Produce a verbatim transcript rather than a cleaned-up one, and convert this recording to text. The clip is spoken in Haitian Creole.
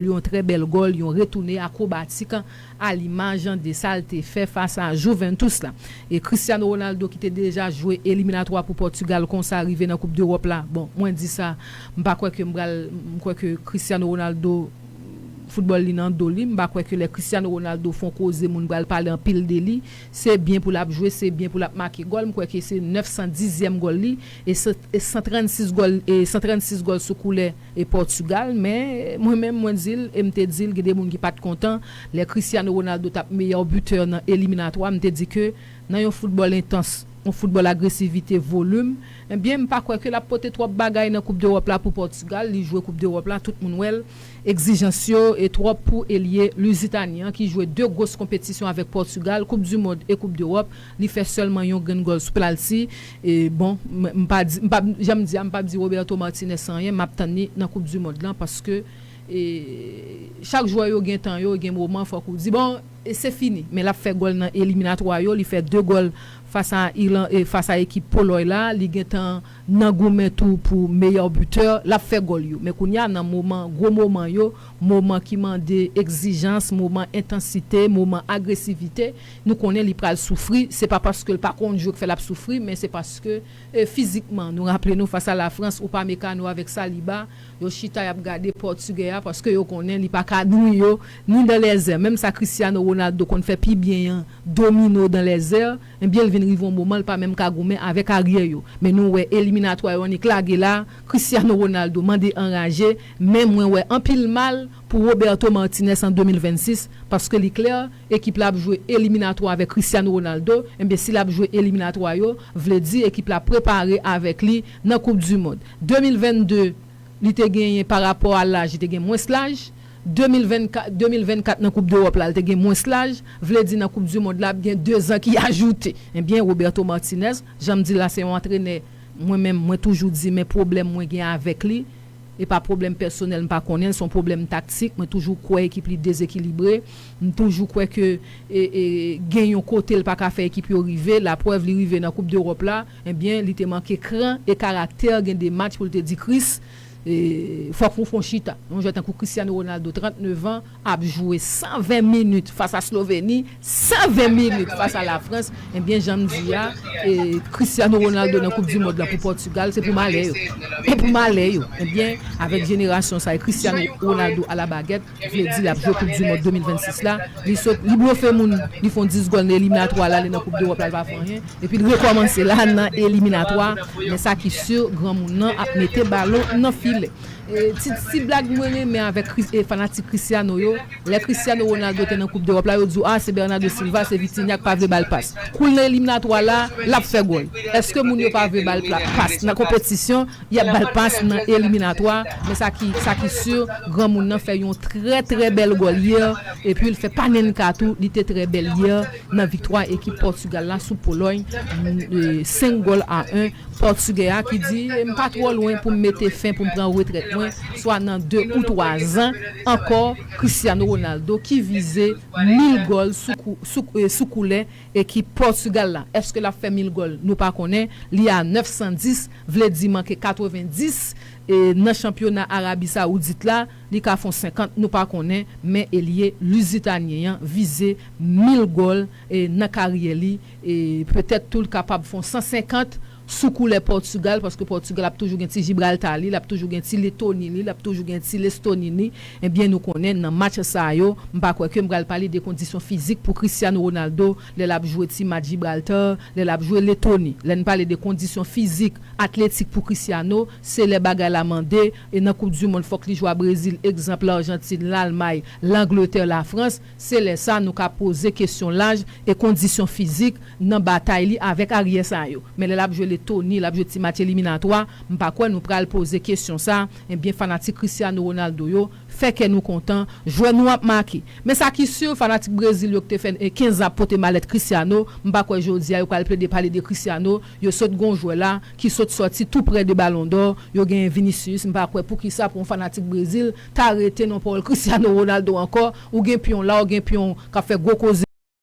yon trè bèl gòl, yon retoune akwobatik, alimaj de sa l te fè fas a Juventus la. E Cristiano Ronaldo ki te deja jwe eliminatwa pou Pòtigal konsa rive nan Koup Dewòp la. Bon, mwen di sa, m pa kwè ke m pral, m kwè ke Cristiano Ronaldo, foutbòl li nan do li. M pa kwè ke lè Cristiano Ronaldo fè yon koze, moun pral pale anpil de li. Se byen pou l ap jwe, se byen pou l ap make gòl. M kwè ke se nèf san dizyèm gòl li, e se, e san trannsis gòl, e san trannsis gòl sou koulè e Pòtigal. Men mwen menm, mwen di l, e m te di l, gen de moun ki pa t kontan. Lè Cristiano Ronaldo t ap meyè bitè nan eliminatwa, m te di ke nan yon foutbòl entans, yon foutbòl agresivite, volim, ebyen, m pa kwè ke l ap pote twòp bagay nan Koup Dewòp la pou Pòtigal. Li jwe Koup Dewòp la, tout moun wè l. Egzijans yo e twòp pou elye lizitanyen an ki jwe de gwos konpetisyon avèk Pòtigal, Koup di Mond e Koup Dewòp. Li fè sèlman yon grenn gòl sou penalti. E bon, m, m pa di, m pa, jan m di a, m p ap di Roberto Martinez anyen, m ap tann li nan Koup di Mond lan, paske, e, chak jwè yo gen tan yo, gen moman, fòk ou di, bon, e se fini. Men l ap fè gòl nan eliminatwa yo, li fè de gòl fas a Ilan, e, fas a ekip Polòy la, li gentan nan goumen tou pou meyè bitè, l ap fè gòl yo. Men kounye a, nan moman, gwo moman yo, moman ki mande egzijans, moman entansite, moman agresivite, nou konnen li pral soufri. Se pa paske l pa konn jwe k fè l ap soufri, men se paske, e, fizikman, nou raple nou fas a Lafrans, Upamecano avèk Saliba, yo chita, y ap gade Pòtigè a, paske yo konnen li pa ka nwi yo, ni dans les airs. Menm sa Cristiano Ronaldo konn fè pi byen an, domino dans les airs, ebyen, l vin rive yon moman, l pa menm ka goumen avèk aryè yo. Men nou wè eliminatwa yo annik lage la, Cristiano Ronaldo mande anraje, men mwen wè anpil mal pou Roberto Martinez an de mil vennsis, paske li klè, ekip la ap jwe eliminatwa avèk Cristiano Ronaldo, ebyen, si l ap jwe eliminatwa yo, vle di ekip la prepare avèk li nan Koup di Mond. De mil vennde, li te genyen, pa rapò a laj, li te gen mwens laj. De mil vennkat, de mil vennkat nan Koup Dewòp la, li te gen mwens laj. Vle di nan Koup di Mond la, ap gen dezan ki ajoute. Ebyen, Roberto Martinez, jan m di la, se yon antrenè, mwen menm, mwen toujou di, men pwoblèm mwen gen avèk li, e pa pwoblèm pèsonèl, m pa konnen l, se yon pwoblèm taktik. Mwen toujou kwè ekip li dezekilibre. M toujou kwè ke, e, e, gen yon kote l pa ka fè ekip yo rive. Laprèv, li rive nan Koup Dewòp la, ebyen, li te manke kran e karaktè. Gen de match pou l te di, Kris, e, fòk nou fè yon chita. Yon jwè tankou Cristiano Ronaldo, trannnev an, ap jwe san ven minit fas a Sloveni, san ven minit fas a Lafrans. Ebyen, jan m di a, e, Cristiano Ronaldo nan Koup di Mond la pou Pòtigal, se pou malè yo. E pou malè yo. Ebyen, avèk jenerasyon sa, e Cristiano Ronaldo a la bagèt, vle di l ap jwe Koup di Mond de mil vennsis la. Li sot, li blofe moun, li fè yon dis gòl nan eliminatwa la, li nan Koup Dewòp la, li pa fè anyen. Epi l rekòmanse la nan eliminatwa. Men sa ki si, granmoun nan ap mete balon nan filè. E, ti, ti blag mwen renmen avèk Chris-, e, fanatik Cristiano yo, lè Cristiano Ronaldo te nan Koup Dewòp la, yo di w, a, se Bernardo Silva, se Vitinha k pa vle ba l pas. Kou l nan eliminatwa la, l ap fè gòl. Èske moun yo pa vle ba l pla-, pas nan konpetisyon? Y ap ba l pas nan eliminatwa. Men sa ki, sa ki si, granmoun nan fè yon trè, trè bèl gòl yè. Epi l fè Panenka tou, li te trè bèl yè nan viktwa ekip Pòtigal la sou Polòy, e, senk gòl a en. Pòtigè a ki di, "M pa twò lwen pou m mete fen, pou m pran retrèt mwen, swa nan de ou twa zan ankò." Cristiano Ronaldo ki vize mil gòl sou kou-, sou, e, sou koulè ekip Pòtigal la. Èske l ap fè mil gòl? Nou pa konnen. Li a nèf san dis, vle di manke katreven dis, e, nan chanpyona Arabi Sawoudit la, li ka fè yon senkant, nou pa konnen, men elye lizitanyen an vize mil gòl, e, nan karyè li, e, petèt tou l kapab fè yon san senkant sou koulè Pòtigal, paske Pòtigal ap toujou gen ti Jibralta li, l ap toujou gen ti Letoni li, l ap toujou gen ti Lestoni li. Ebyen, nou konnen nan match sa yo, m pa kwè ke m pral pale de kondisyon fizik pou Cristiano Ronaldo, lè l ap jwe ti match Jibralta, lè l ap jwe Letoni. Lè n pale de kondisyon fizik, atletik pou Cristiano, se lè bagay la mande, e nan Koup di Mond, fòk li jwe a Brezil, egzanp, Lajantin, Lalmay, Langletè, Lafrans, se lè sa nou ka poze kesyon laj e kondisyon fizik nan batay li avèk aryè sa yo. Men lè l ap jwe Letoni, l ap jwe ti match eliminatwa, m pa kwè nou pral poze kesyon sa. Ebyen, fanatik Cristiano Ronaldo yo, fè kè nou kontan, jwè nou ap make. Men sa ki si, fanatik Brezil yo ki te fè, e, kenz an ap pote malèt Cristiano, m pa kwè jodi a yo pral plede pale de Cristiano, yo sot gon jwè la ki sot sòti tou prè de Ballon d'Or, yo genyen Vinicius, m pa kwè poukisa pou yon fanatik Brezil ta rete nan pawòl Cristiano Ronaldo ankò, ou gen pyon la, ou gen pyon k ap fè gwo koze